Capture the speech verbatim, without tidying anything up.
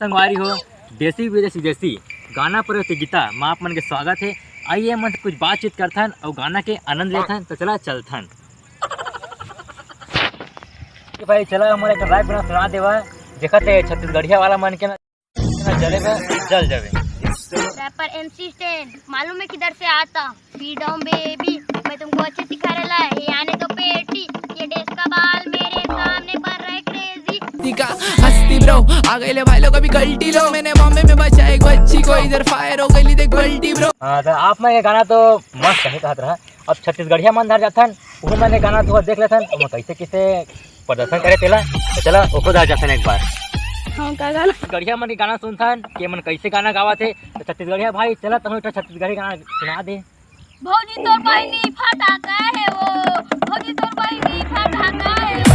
संगवारी हो, देसी विदेशी देसी गाना प्रतियोगिता म आप मन के स्वागत हे। आइए, मन कुछ बातचीत करथन अउ गाना के आनंद लेथन। तो चला चलथन। ए भाई, चला हमर एक rap गाना सुना देवा, जेकर से छत्तीसगढ़िया वाला मन के ना जले बा, जल जावे। रैपर एमसी स्टैन, मालूम है किधर से आता? फ्रीडम बेबी, मैं तुमको अच्छे सिखा रहा है, ये आने दो पेटी, ये डेस्क का बाल मेरे सामने बन रहा है क्रेजी। टीका हस्ती ब्रो, आ गए ले भाई लोग अभी गलती लो। मैंने बॉम्बे में बचा एक बच्ची को, इधर फायर हो गई देख गलती ब्रो। हाँ, तो आप मन के गाना तो मस्त है, कहत रहा। अब छत्तीसगढ़िया मन धर जाथन, उहो मन के गाना तो देख लेथन, ओमा कैसे कैसे प्रदर्शन करे तेला। तो चला ओको धर जाथन एक बार। हाँ, का गाना? छत्तीसगढ़िया मन के गाना सुनथन कि मन कैसे गाना गावत हे। तो छत्तीसगढ़िया भाई, चला तहूँ एक ठो छत्तीसगढ़ी गाना सुना दे। भौजी तोर बहिनी फटाका हे वो, भौजी तोर बहिनी फटाका हे वो।